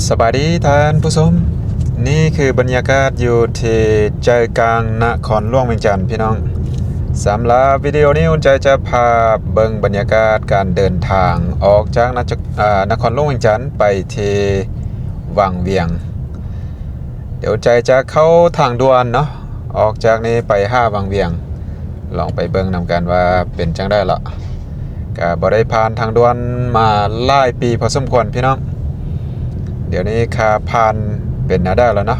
ສະບາຍດີທ່ານຜູ້ຊົມ, ນີ້ຄືບັນຍາກາດຢູ່ທີ່ໃຈກາງນະຄອນຫຼວງວຽງຈັນພີ່ນ້ອງ. ສຳລັບວິດີໂອນີ້ ອຸ່ນໃຈຈະພາເບິ່ງບັນຍາກາດການເດີນທາງອອກຈາກນະ ອາ ນະຄອນຫຼວງວຽງຈັນໄປທີ່ວັງວຽງ. ດຽວໃຈຈະເຂົ້າທາງດ່ວນເນາະ ອອກຈາກນີ້ໄປຫາວັງວຽງ, ລອງໄປເບິ່ງນຳກັນວ່າເປັນຈັ່ງໃດເລາະ. ກະບໍ່ໄດ້ຜ່ານທາງດ່ວນມາຫຼາຍປີພໍສົມຄວນພີ່ນ້ອງ, ດຽວນີ້ຂ້າຜ່ານເປັນແນວໃດແລ້ວເນາະ,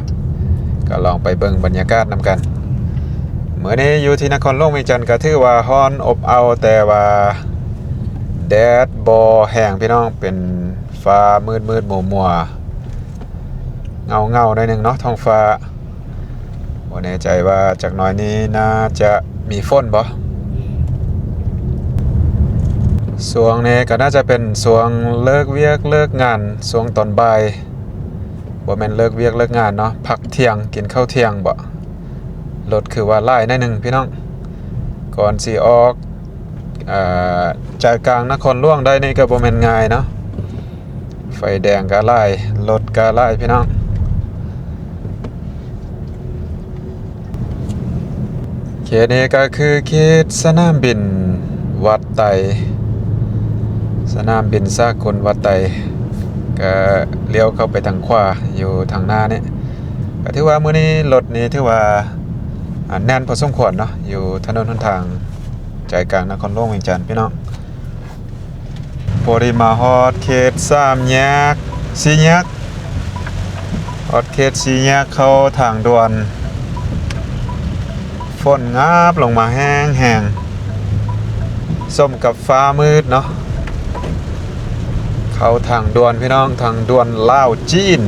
ກະລອງໄປເບິ່ງບັນຍາກາດນຳກັນ. ມື້ນີ້ຢູ່ທີ່ນະຄອນຫຼວງວຽງຈັນກະຖືວ່າຮ້ອນອົບເອົ້າ, ແຕ່ວ່າແດດບໍ່ແຮງພີ່ນ້ອງ, ເປັນຟ້າມືດໆມົວໆ ເງົາໆໜ້ອຍໜຶ່ງເນາະທ້ອງຟ້າ. ບໍ່ແນ່ໃຈວ່າຈັກໜ້ອຍນີ້ໜ້າຈະມີຝົນບໍ່. ຊ່ວງນີ້ກໍໜ້າຈະເປັນຊ່ວງເລີກວຽກເລີກງານ, ຊ່ວງຕອນບ່າຍ, ບໍ່ແມ່ນເລີກວຽກເລີກງານເນາະ, ພັກທ່ຽງ ກິນເຂົ້າທ່ຽງບໍ. ລົດຄືວ່າຫຼາຍໜ້ອຍໜຶ່ງພີ່ນ້ອງ, ກ່ອນຊິອອກ ເອີ ໃຈກາງນະຄອນຫຼວງໄດ້ນີ້ກໍບໍ່ແມ່ນງ່າຍເນາະ. ໄຟແດງກະຫຼາຍ, ລົດກະຫຼາຍພີ່ນ້ອງ. ເຂດນີ້ກະຄືເຂດສະໜາມບິນວັດໄຕ, ສະໜາມບິນສາກົນວັດໄຕ, ກະລ້ຽວເຂົ້າໄປທາງຂວາຢູ່ທາງໜ້ານີ້. ກະຖືວ່າມື້ນີ້ລົດນີ້ຖືວ່າ ອາ ແໜ້ນພໍສົມຄວນເນາະ, ຢູ່ຖະໜົນຫົນທາງໃຈກາງນະຄອນຫຼວງວຽງຈັນພີ່ນ້ອງ. ພໍດີມາຮອດເຂດສາມແຍກ ສີ່ແຍກ, ຮອດເຂດສີ່ແຍກເຂົ້າທາງດ່ວນ, ຝົນງາບລົງມາແຮງໆ ສົມກັບຟ້າມືດເນາະ. ເຂົ້າທາງດ່ວນພີ່ນ້ອງ, ທາງດ່ວນລາວຈີນ.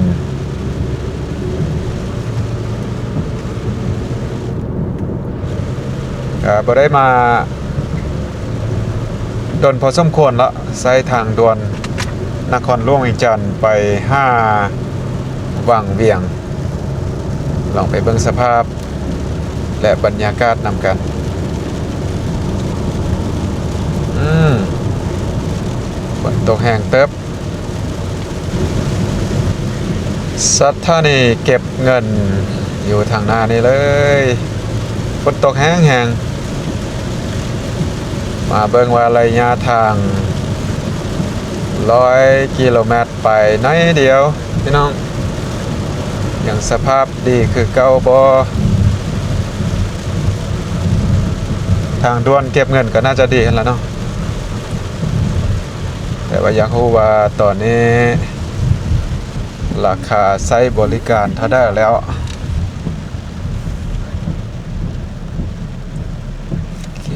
ກະບໍ່ໄດ້ມາດົນພໍສົມຄວນລະ, ໃຊ້ທາງດ່ວນນະຄອນຫຼວງວຽງຈັນໄປຫາວັງວຽງ. ລອງໄປເບິ່ງສະພາບ ແລະ ບັນຍາກາດນຳກັນ. ອືມ ຝົນຕົກແຮງເຕີບ. ສະຖານີເກັບເງິນຢູ່ທາງໜ້ານີ້ເລີຍ, ຝົນຕົກແຮງໆ. ມາເບິ່ງວ່າໄລຍະທາງຮ້ອຍກິໂລແມັດ ໄປໜ້ອຍດຽວພີ່ນ້ອງ, ຍັງສະພາບດີຄືເກົ່າບໍ່? ທາງດ່ວນເກັບເງິນກໍໜ້າຈະດີຫັ້ນລະເນາະ, ແຕ່ວ່າຢາກຮູ້ວ່າຕອນນີ້ລາຄາໃຊ້ບໍລິການເທົ່າໃດແລ້ວ? ໂອເຄ.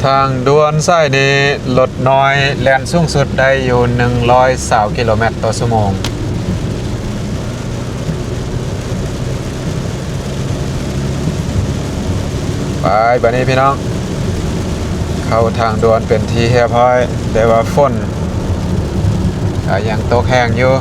ທາງດ່ວນສາຍນີ້ລົດນ້ອຍແລ່ນສູງສຸດໄດ້ຢູ່ໜຶ່ງຮ້ອຍຊາວກິໂລແມັດຕໍ່ຊົ່ວໂມງ. ໄປ ບາດນີ້ພີ່ນ້ອງ ເຂົ້າທາງດ່ວນເປັນທີ່ຮຽບຮ້ອຍ, ແຕ່ວ່າຝົນກໍຍັງຕົກແຮງຢູ່.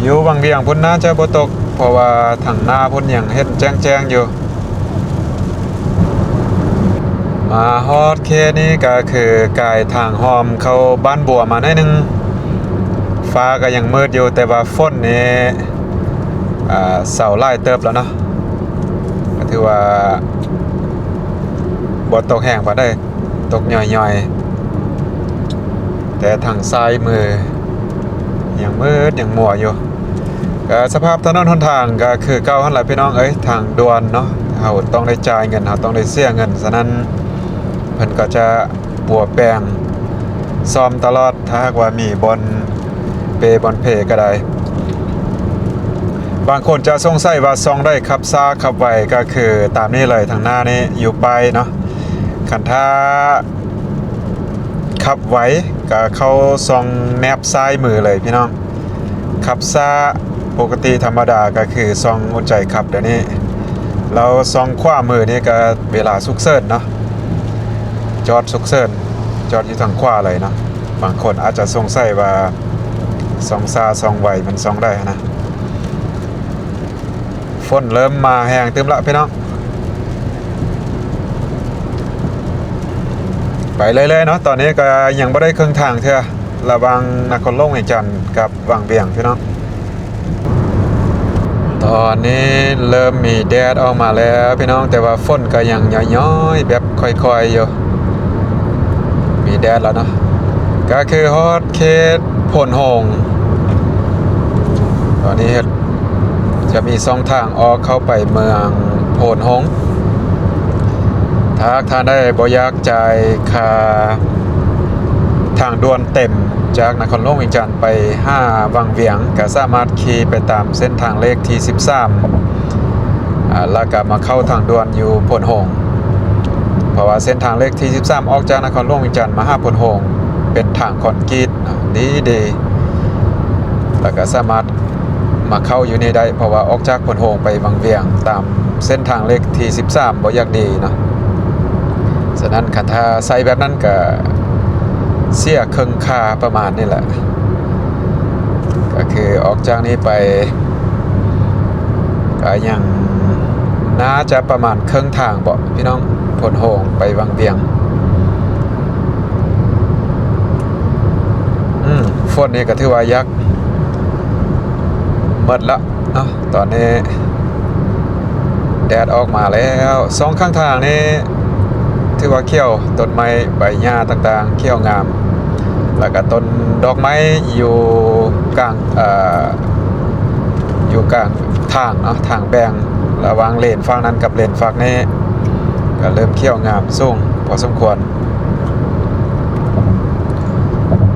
ຢູ່ວັງວຽງພຸ້ນໜ້າຈະບໍ່ຕົກ, ເພາະວ່າທາງໜ້າພຸ້ນຍັງເຫັນແຈ້ງໆຢູ່. ມາຮອດເຂດນີ້ກໍຄືກາຍທາງອ້ອມເຂົ້າບ້ານບົວມາໜ້ອຍໜຶ່ງ, ຟ້າກໍຍັງມືດຢູ່, ແຕ່ວ່າຝົນນີ້ ອ່າ ເຊົາຫຼາຍເຕີບແລ້ວເນາະ, ກໍຖືວ່າບໍ່ຕົກແຮງປານໃດ, ຕົກຍ່ອຍໆ, ແຕ່ທາງຊ້າຍມືຍັງມືດຍັງມົວຢູ່. ກໍສະພາບຖະໜົນຫົນທາງກໍຄືເກົ່າຫັ້ນລະພີ່ນ້ອງເອີຍ, ທາງດ່ວນເນາະ, ເຮົາຕ້ອງໄດ້ຈ່າຍເງິນ, ເຮົາຕ້ອງໄດ້ເສຍເງິນ, ສະນັ້ນເພິ່ນກໍຈະປົວແປງ ສ້ອມຕະຫຼອດ, ຖ້າຫາກວ່າມີບ່ອນເປບ່ອນເພກໍໄດ້. ບາງຄົນຈະສົງໄສວ່າຊ່ອງໃດຂັບຊ້າຂັບໄວ, ກໍຄືຕາມນີ້ເລີຍ, ທາງໜ້ານີ້ຢູ່ປ້າຍເນາະ. ຄັນຖ້າຂັບໄວກໍເຂົ້າຊ່ອງແນບຊ້າຍມືເລີຍພີ່ນ້ອງ. ຂັບຊ້າປົກກະຕິທຳມະດາກໍຄືຊ່ອງອຸ່ນໃຈຂັບດຽວນີ້, ແລ້ວຊ່ອງຂວາມືນີ້ກໍເວລາສຸກເສີນເນາະ ຈອດສຸກເສີນ ຈອດຢູ່ທາງຂວາເລີຍເນາະ. ບາງຄົນອາດຈະສົງໄສວ່າຊ່ອງຊ້າຊ່ອງໄວມັນຊ່ອງໃດຫັ້ນນະ. ຝົນເລີ່ມມາແຮງຕື່ມລະພີ່ນ້ອງ. ໄປເລື້ອຍໆເນາະ. ຕອນນີ້ກໍຍັງບໍ່ໄດ້ເຄິ່ງທາງເທື່ອ ລະຫວ່າງນະຄອນຫຼວງວຽງຈັນກັບວັງວຽງພີ່ນ້ອງ. ຕອນນີ້ເລີ່ມມີແດດອອກມາແລ້ວພີ່ນ້ອງ, ແຕ່ວ່າຝົນກໍຍັງຍ້ອຍໆ ແບບຄ່ອຍໆຢູ່. ມີແດດແລ້ວເນາະ. ກໍຄືຮອດເຂດໂພນໂຮງ. ຕອນນີ້ຈະມີຊ່ອງທາງອອກເຂົ້າໄປເມືອງໂພນໂຮງ. ຖ້າທ່ານໃດບໍ່ຢາກຈ່າຍຄ່າທາງດ່ວນເຕັມຈາກນະຄອນຫຼວງວຽງຈັນໄປຫາວັງວຽງ, ກໍສາມາດຂີ່ໄປຕາມເສັ້ນທາງເລກທີສິບສາມ ອາ ແລ້ວກໍມາເຂົ້າທາງດ່ວນຢູ່ໂພນໂຮງ. ເພາະວ່າເສັ້ນທາງເລກທີສິບສາມອອກຈາກນະຄອນຫຼວງວຽງຈັນມາຫາໂພນໂຮງ ເປັນທາງຄອນກຣີດເນາະ ດີໆ ແລ້ວກໍສາມາດມາເຂົ້າຢູ່ນີ້ໄດ້, ເພາະວ່າອອກຈາກໂພນໂຮງໄປວັງວຽງຕາມເສັ້ນທາງເລກທີສິບສາມບໍ່ຢາກດີເນາະ. ສະນັ້ນຄັນຖ້າໃຊ້ແບບນັ້ນກໍເສຍເຄິ່ງຄ່າປະມານນີ້ແຫຼະ. ກໍຄືອອກຈາກນີ້ໄປ ກໍຍັງໜ້າຈະປະມານເຄິ່ງທາງເບາະພີ່ນ້ອງ, ໂພນໂຮງໄປວັງວຽງ. ອືມ ຝົນນີ້ກໍຖືວ່າຢາກໝົດລະເນາະ. ຕອນນີ້ແດດອອກມາແລ້ວ. ສອງຂ້າງທາງນີ້ຖືວ່າຂຽວ, ຕົ້ນໄມ້ໃບຫຍ້າຕ່າງໆຂຽວງາມ, ແລ້ວກໍຕົ້ນດອກໄມ້ຢູ່ກາງ ເອີ ຢູ່ກາງທາງເນາະ, ທາງແບ່ງລະຫວ່າງເລນຝັ່ງນັ້ນກັບເລນຝັ່ງນີ້ ກໍເລີ່ມຂຽວງາມສູງພໍສົມຄວນ.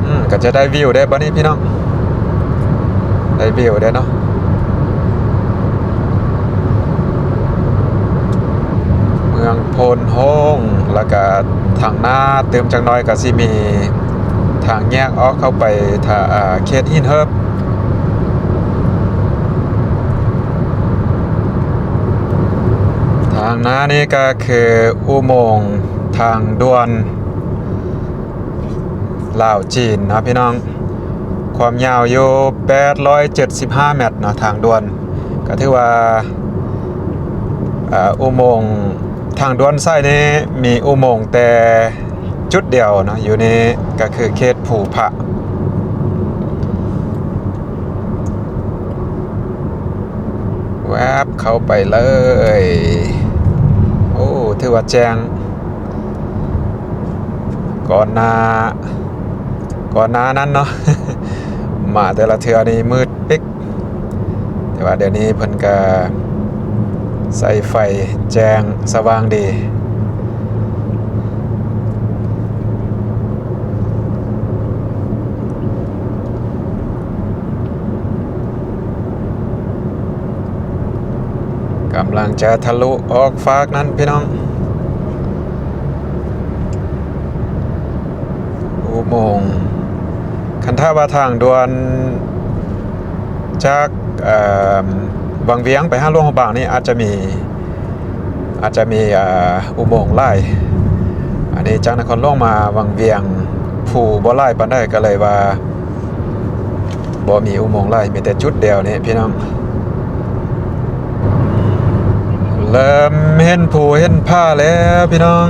ອືມ ກໍຈະໄດ້ວິວເດ້ບັດນີ້ພີ່ນ້ອງ, ໄດ້ວິວເດ້ເນາະ. ເມືອງໂພນໂຮງ ແລ້ວກະທາງໜ້າຕື່ມຈັກໜ້ອຍກໍຊິມີທາງແຍກອອກເຂົ້າໄປ ທາ ເຂດຫີນເຫີບ. ທາງໜ້ານີ້ກໍຄືອຸໂມງທາງດ່ວນລາວຈີນເນາະພີ່ນ້ອງ, ຄວາມຍາວຢູ່ແປດຮ້ອຍເຈັດສິບຫ້າແມັດເນາະ ທາງດ່ວນ. ກໍຖືວ່າ ອາ ອຸໂມງ ທາງດ່ວນສາຍນີ້ມີອຸໂມງແຕ່ຈຸດດຽວເນາະ ຢູ່ນີ້ກໍຄືເຂດພູພະ. ແວບເຂົ້າໄປເລີຍ. ໂອ້ ຖືວ່າແຈ້ງ. ກ່ອນໜ້າ ກ່ອນໜ້ານັ້ນເນາະ ມາແຕ່ລະເທື່ອນີ້ມືດປິກ, ແຕ່ວ່າດຽວນີ້ເພິ່ນກະໃສ່ໄຟແຈ້ງສະຫວ່າງດີ. ກຳລັງຈະທະລຸອອກຟາກນັ້ນພີ່ນ້ອງ. ອຸໂມງ ຄັນຖ້າວ່າທາງດ່ວນຈາກ ເອີ ວັງວຽງໄປຫາຫຼວງພະບາງນີ້ ອາດຈະມີ ອາດຈະມີ ເອີ ອຸໂມງຫຼາຍ. ອັນນີ້ຈາກນະຄອນຫຼວງມາວັງວຽງ ພູບໍ່ຫຼາຍປານໃດ ກໍເລີຍວ່າ ບໍ່ມີອຸໂມງຫຼາຍ ມີແຕ່ຈຸດດຽວນີ້ພີ່ນ້ອງ. ເລີ່ມເຫັນພູເຫັນຜາແລ້ວພີ່ນ້ອງ.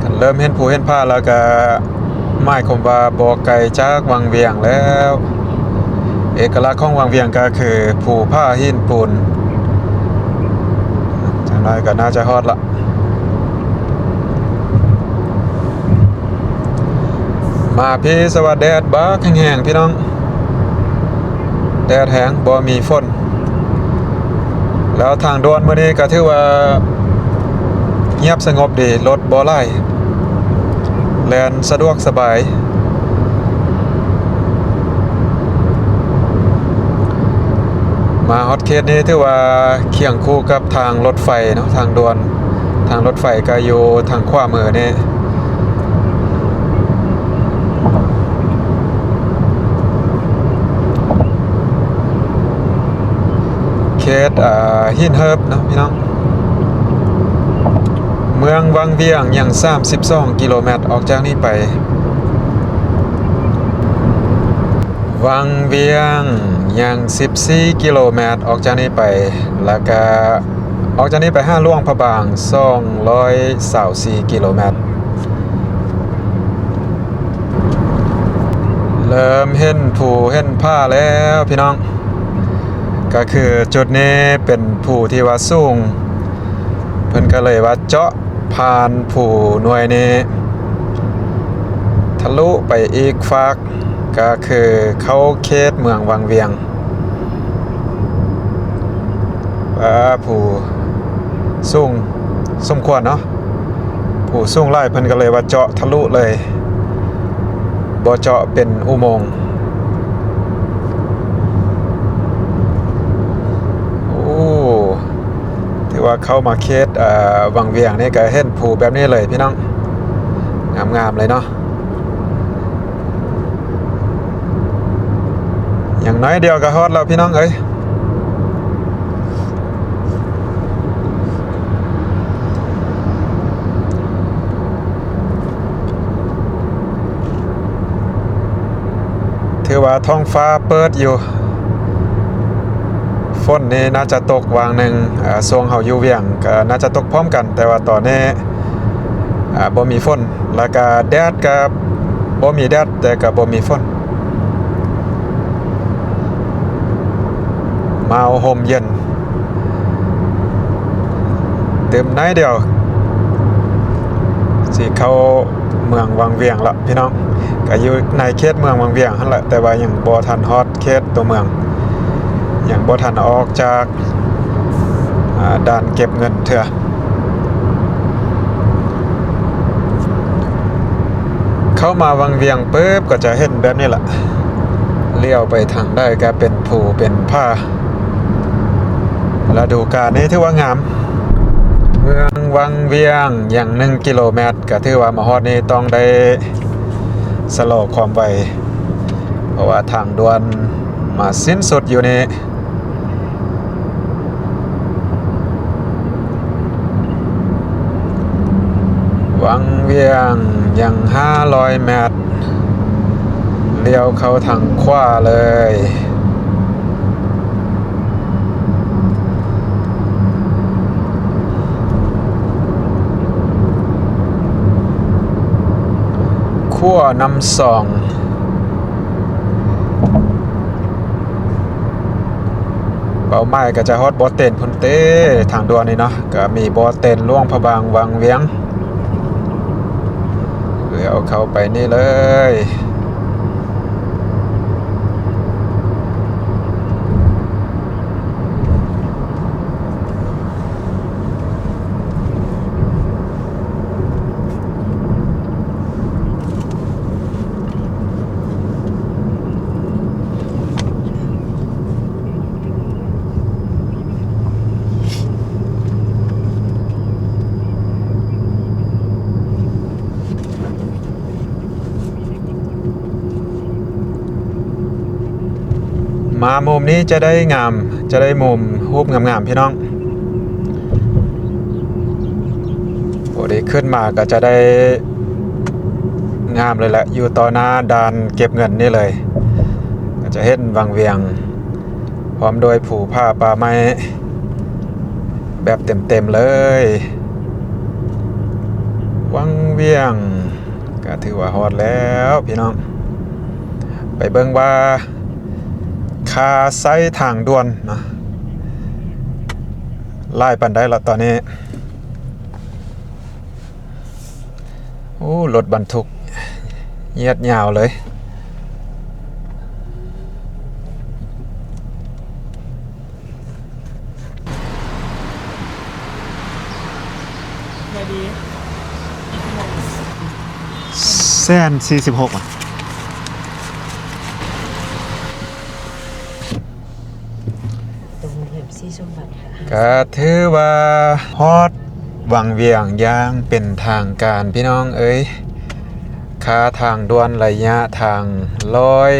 ຄັນເລີ່ມເຫັນພູເຫັນຜາແລ້ວກະໝາຍຄວາມວ່າບໍ່ໄກຈາກວັງວຽງແລ້ວ. ເອກະລັກຂອງວັງວຽງກະຄືພູຜາຫີນປູນ. ຈັກໜ້ອຍກະໜ້າຈະຮອດລະ. ມາພີ້ສະຫວັດແດດບັກແຮງໆ ພີ່ນ້ອງ, ແດດແຮງ ບໍ່ມີຝົນ. ແລ້ວທາງດ່ວນມື້ນີ້ກໍຖືວ່າງຽບສະຫງົບດີ, ລົດບໍ່ຫຼາຍ, ແລ່ນສະດວກສະບາຍ. ມາຮອດເຂດນີ້ຖືວ່າຄຽງຄູ່ກັບທາງລົດໄຟເນາະ, ທາງດ່ວນ, ທາງລົດໄຟກໍຢູ່ທາງຂວາມືນີ້. ເ ເຂດ ເອີ ຫີນເຫີບເນາະພີ່ນ້ອງ. ເມືອງວັງວຽງຍັງສາມສິບສອງກິໂລແມັດອອກຈາກນີ້ໄປ. ວັງວຽງຍັງສິບສີ່ກິໂລແມັດອອກຈາກນີ້ໄປ ແລ້ວກະອອກຈາກນີ້ໄປຫາຫຼວງພະບາງສອງຮ້ອຍຊາວສີ່ກິໂລແມັດ. ເລີ່ມເຫັນພູເຫັນຜາແລ້ວພີ່ນ້ອງ. ກະຄືຈຸດນີ້ເປັນພູທີ່ວ່າສູງ ເພິ່ນກະເລີຍວ່າເຈາະຜ່ານພູໜ່ວຍນີ້ ທະລຸໄປອີກຟາກ ກະຄືເຂົ້າເຂດເມືອງວັງວຽງ. ອ່າ ພູສູງສົມຄວນເນາະ. ພູສູງຫຼາຍ ເພິ່ນກະເລີຍວ່າເຈາະທະລຸເລີຍ ບໍ່ເຈາະເປັນອຸໂມງ. ໂອ້ ຖືວ່າເຂົ້າມາເຂດ ເອີ ວັງວຽງນີ້ກະເຫັນພູແບບນີ້ເລີຍພີ່ນ້ອງ. ງາມໆເລີຍເນາະ. ຢ່າງໜ້ອຍດຽວກະຮອດແລ້ວພີ່ນ້ອງເອີຍ. ຖືວ່າທ້ອງຟ້າເປີດຢູ່. ຝົນນີ້ໜ້າຈະຕົກຫວ່າງໜຶ່ງ ເອີ ຊ່ວງເຮົາຢູ່ວຽງກະໜ້າຈະຕົກພ້ອມກັນ ແຕ່ວ່າຕອນນີ້ ອ່າ ບໍ່ມີຝົນ ແລ້ວກະແດດກະບໍ່ມີແດດ ແຕ່ກະບໍ່ມີຝົນ ມາເອົາຮົ່ມເຢັນ ຕື່ມໜ້ອຍດຽວຊິເຂົ້າເມືອງວັງວຽງລະພີ່ນ້ອງ. ກະຢູ່ໃນເຂດເມືອງວັງວຽງຫັ້ນລະ ແຕ່ວ່າຍັງບໍ່ທັນຮອດເຂດຕົວເມືອງ ຍັງບໍ່ທັນອອກຈາກ ອ່າ ດ່ານເກັບເງິນເທື່ອ. ເຂົ້າມາວັງວຽງປຶບກະຈະເຫັນແບບນີ້ລະ ຫຼຽວໄປທາງໃດກະເປັນພູເປັນຜາ. ລະດູການນີ້ຖືວ່າງາມ. ເມືອງວັງວຽງຍັງໜຶ່ງກິໂລແມັດ ກະຖືວ່າມາຮອດນີ້ຕ້ອງໄດ້ຊະລໍຄວາມໄວ ເພາະວ່າທາງດ່ວນມາສິ້ນສຸດຢູ່ນີ້. ວັງວຽງຍັງຫ້າຮ້ອຍແມັດ ລ້ຽວເຂົ້າທາງຂວາເລີຍ. ຂົວນ້ຳຊອງ. ເປົ້າໝາຍກະຈະຮອດບໍ່ເຕັນພຸ້ນເຕ ທາງດ່ວນນີ້ເນາະ. ກະມີບໍ່ເຕັນ ຫຼວງພະບາງ ວັງວຽງ ແລ້ວເຂົ້າໄປນີ້ເລີຍ. ມາມຸມນີ້ຈະໄດ້ງາມ ຈະໄດ້ມຸມຮູບງາມໆ ພີ່ນ້ອງ. ໂອເດ ຂຶ້ນມາກະຈະໄດ້ງາມເລີຍແຫຼະ ຢູ່ຕໍ່ໜ້າດ່ານເກັບເງິນນີ້ເລີຍ. ກະຈະເຫັນວັງວຽງ ພ້ອມດ້ວຍພູຜາປ່າໄມ້ແບບເຕັມໆ ເລີຍ. ວັງວຽງກະຖືວ່າຮອດແລ້ວພີ່ນ້ອງ. ໄປເບິ່ງວ່າຄ່າໃຊ້ທາງດ່ວນເນາະ ຫຼາຍປານໃດລະຕອນນີ້. ໂອ້ ລົດບັນທຸກຍຽດຍາວເລີຍ. ແສນສີ່ສິບຫົກ ກະຖືວ່າຮອດວັງວຽງຢ່າງເປັນທາງການ ພີ່ນ້ອງເອີຍ. ຄ່າທາງດ່ວນໄລຍະທາງຮ້ອຍ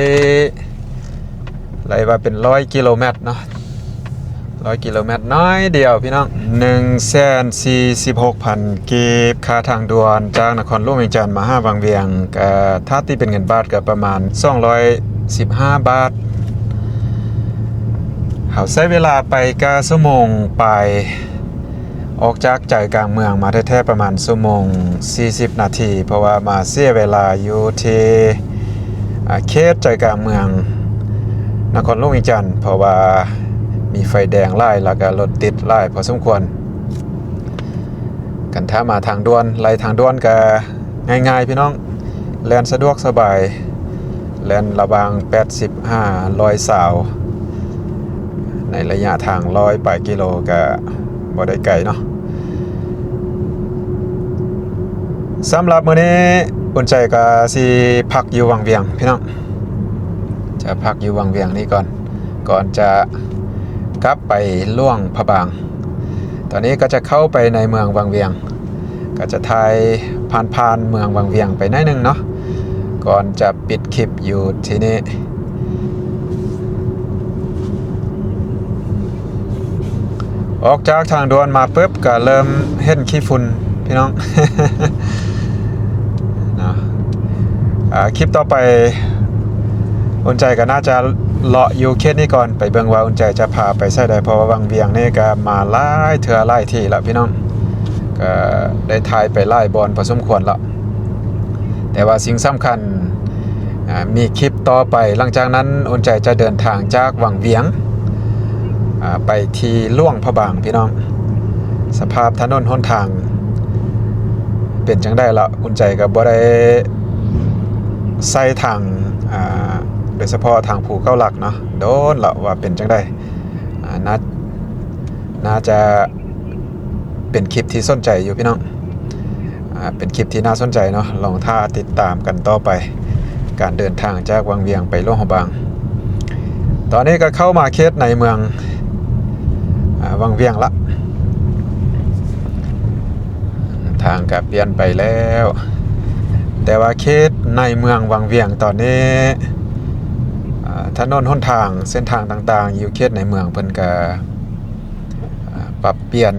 ໄລ່ວ່າເປັນຮ້ອຍກິໂລແມັດເນາະ, ຮ້ອຍກິໂລແມັດ ໜ້ອຍດຽວພີ່ນ້ອງ. ໜຶ່ງແສນສີ່ສິບຫົກພັນກີບ ຄ່າທາງດ່ວນຈາກນະຄອນຫຼວງວຽງຈັນມາຫາວັງວຽງ ກະຖ້າຕີເປັນເງິນບາດກະປະມານສອງຮ້ອຍສິບຫ້າບາດ. ເຮົາໃຊ້ເວລາໄປກະຊົ່ວໂມງປາຍ. ອອກຈາກໃຈກາງເມືອງມາແທ້ໆ ປະມານຊົ່ວໂມງສີ່ສິບນາທີ ເພາະວ່າມາເສຍເວລາຢູ່ທີ່ ອາ ເຂດໃຈກາງເມືອງນະຄອນຫຼວງວຽງຈັນ ເພາະວ່າມີໄຟແດງຫຼາຍ ແລ້ວກະລົດຕິດຫຼາຍພໍສົມຄວນ. ຄັນຖ້າມາທາງດ່ວນ ໄລ່ທາງດ່ວນກະງ່າຍໆ ພີ່ນ້ອງ. ແລ່ນສະດວກສະບາຍ ແລ່ນລະຫວ່າງແປດສິບຫາຮ້ອຍຊາວ ໃນໄລຍະທາງຮ້ອຍປາຍກິໂລ ກະບໍ່ໄດ້ໄກເນາະ. ສຳລັບມື້ນີ້ອຸ່ນໃຈກະຊິພັກຢູ່ວັງວຽງພີ່ນ້ອງ ຈະພັກຢູ່ວັງວຽງນີ້ກ່ອນ ກ່ອນຈະກັບໄປຫຼວງພະບາງ. ຕອນນີ້ກໍຈະເຂົ້າໄປໃນເມືອງວັງວຽງ ກໍຈະຖ່າຍຜ່ານໆເມືອງວັງວຽງໄປໜ້ອຍໜຶ່ງເນາະ ກ່ອນຈະປິດຄລິບຢູ່ທີ່ນີ້. ອອກຈາກທາງດ່ວນມາປຶບ ກໍເລີ່ມເຫັນຂີ້ຝຸ່ນພີ່ນ້ອງ ເນາະ. ອາ ຄລິບຕໍ່ໄປ ອຸ່ນໃຈກໍໜ້າຈະເລາະຢູ່ເຂດນີ້ກ່ອນ ໄປເບິ່ງວ່າອຸ່ນໃຈຈະພາໄປໃສໄດ້ ເພາະວ່າວັງວຽງນີ້ກໍມາຫຼາຍເທື່ອຫຼາຍທີ່ລະພີ່ນ້ອງ ກໍໄດ້ຖ່າຍໄປຫຼາຍບ່ອນພໍສົມຄວນລະ. ແຕ່ວ່າສິ່ງສຳຄັນ ອາ ມີຄລິບຕໍ່ໄປ ຫຼັງຈາກນັ້ນອຸ່ນໃຈຈະເດີນທາງຈາກວັງວຽງ ອາ ໄປທີ່ຫຼວງພະບາງພີ່ນ້ອງ. ສະພາບຖະໜົນຫົນທາງເປັນຈັ່ງໃດລະ ອຸ່ນໃຈກໍບໍ່ໄດ້ໃຊ້ທາງ ອາ ໂດຍສະເພາະທາງພູເກົ້າຫຼັກເນາະ ໂດນລະວ່າເປັນຈັ່ງໃດ. ອາ ໜ້າ ໜ້າຈະເປັນຄລິບທີ່ສົນໃຈຢູ່ພີ່ນ້ອງ ອາ ເປັນຄລິບທີ່ໜ້າສົນໃຈເນາະ ລອງຖ້າຕິດຕາມກັນຕໍ່ໄປ ການເດີນທາງຈາກວັງວຽງໄປຫຼວງພະບາງ. ຕອນນີ້ກໍເຂົ້າມາເຂດໃນເມືອງ ອາ ວັງວຽງລະ ທາງກໍປ່ຽນໄປແລ້ວ ແຕ່ວ່າເຂດໃນເມືອງວັງວຽງຕອນນີ້ ອາ ຖະໜົນຫົນທາງ ເສັ້ນທາງຕ່າງໆ ຢູ່ເຂດໃນເມືອງເພິ່ນກໍ ອາ ປັບປ່ຽນ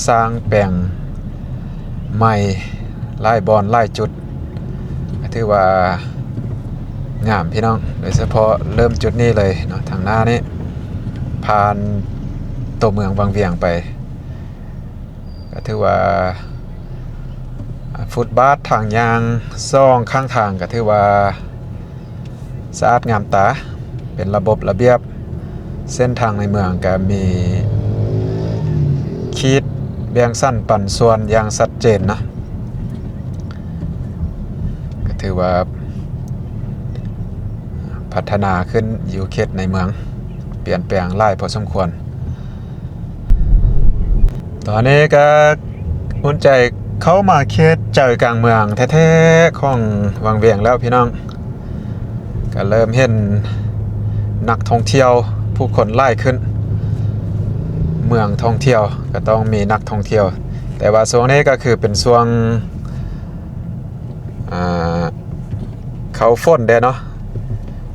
ສ້າງແປງໃໝ່ຫຼາຍບ່ອນຫຼາຍຈຸດ ກໍຖືວ່າງາມພີ່ນ້ອງ ໂດຍສະເພາະເລີ່ມຈຸດນີ້ເລີຍເນາະ ທາງໜ້ານີ້ ຜ່ານຕົວເມືອງວັງວຽງໄປ ກໍຖືວ່າ ອາ ຟຸດບາດທາງຍ່າງສອງຂ້າງທາງ ກໍຖືວ່າ ສະອາດງາມຕາ ເປັນລະບົບລະບຽບ. ເສັ້ນທາງໃນເມືອງກະມີຂີດແບ່ງສັນປັນສ່ວນຢ່າງຊັດເຈນນະ ກະຖືວ່າພັດທະນາຂຶ້ນຢູ່ເຂດໃນເມືອງ ປ່ຽນແປງຫຼາຍພໍສົມຄວນ. ຕອນນີ້ກະອຸ່ນໃຈເຂົ້າມາເຂດໃຈກາງເມືອງແທ້ໆຂອງວັງວຽງແລ້ວພີ່ນ້ອງ ກະເລີ່ມເຫັນນັກທ່ອງທ່ຽວ ຜູ້ຄົນຫຼາຍຂຶ້ນ. ເມືອງທ່ອງທ່ຽວກະຕ້ອງມີນັກທ່ອງທ່ຽວ ແຕ່ວ່າຊ່ວງນີ້ກະຄືເປັນຊ່ວງ ອາ ເຂົ້າຝົນແດ່ເນາະ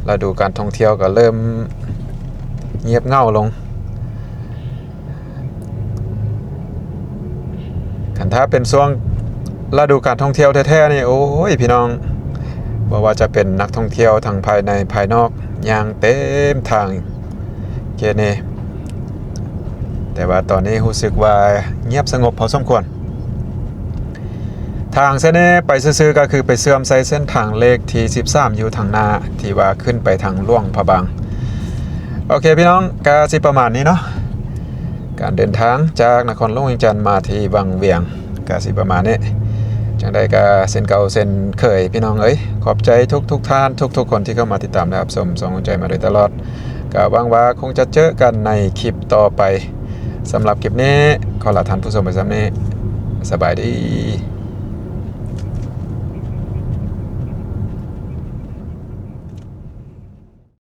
ລະດູການທ່ອງທ່ຽວກໍເລີ່ມງຽບເຫງົາລົງ. ຄັນຖ້າເປັນຊ່ວງລະດູການທ່ອງທ່ຽວແທ້ໆນີ້ ໂອ້ຍ ພີ່ນ້ອງ ບໍ່ວ່າຈະເປັນນັກທ່ອງທ່ຽວທັງພາຍໃນພາຍນອກ ຍ່າງເຕັມທາງເຂດນີ້ ແຕ່ວ່າຕອນນີ້ຮູ້ສຶກວ່າງຽບສະຫງົບພໍສົມຄວນ. ທາງເສັ້ນນີ້ໄປຊື່ໆ ກໍຄືໄປເຊື່ອມໃສ່ເສັ້ນທາງເລກທີສິບສາມ ຢູ່ທາງໜ້າ ທີ່ວ່າຂຶ້ນໄປທາງຫຼວງພະບາງ. ໂອເຄພີ່ນ້ອງ ກະຊິປະມານນີ້ເນາະ ການເດີນທາງຈາກນະຄອນຫຼວງວຽງຈັນມາທີ່ວັງວຽງ ກະຊິປະມານນີ້. ຈັ່ງໃດກະເຊັ່ນເກົ່າເຊັ່ນເຄີຍພີ່ນ້ອງເອີຍ ຂອບໃຈທຸກໆທ່ານ ທຸກໆຄົນທີ່ເຂົ້າມາຕິດຕາມ ແລະ ຮັບຊົມຊ່ອງຂອງໃຈມາໂດຍຕະຫຼອດ. ກະຫວັງວ່າຄົງຈະເຈີກັນໃນຄລິບຕໍ່ໄປ. ສຳລັບຄລິບນີ້ ຂໍລາທ່ານຜູ້ຊົມໄປສ່ຳນີ້. ສະບາຍດີ.